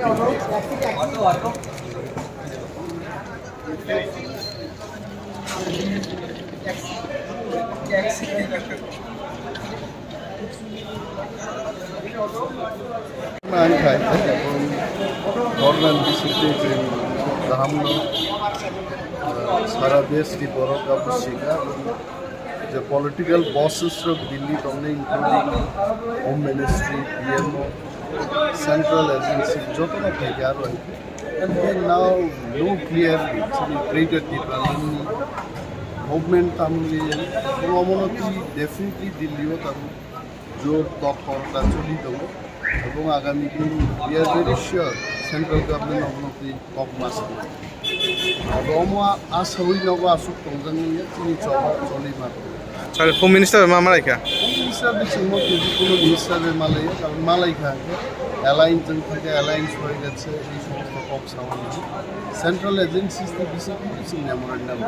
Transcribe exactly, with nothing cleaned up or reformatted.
Ang khai, eh, bornan bisingtwi chwng kaham no, eh, sara desh ni borok abo sika, je political bosses rok Delhi tongnai, including Home Ministry, P M O, Central Agency, joto no phaikha aro hai. And then now, no clearly, chini Greater Tipraland ni movement tamni, omono twi definitely Delhi o tamo jor tokor da choli tongo. Ebong agami din, we are very sure, central government omono twi kok ma sanai. Abo omo a sawi nogo aswk tongjak nini chini choba choli ma. Sir, Home Minister ma malai kha? Home Minister de chwngno kebo kuno minister de malai, karon malai kha hwnkhe alliance jwng thangkhe alliance hoigatse ei somosto kok sawi. Central agencies ni bisingtwi chwng memorandum.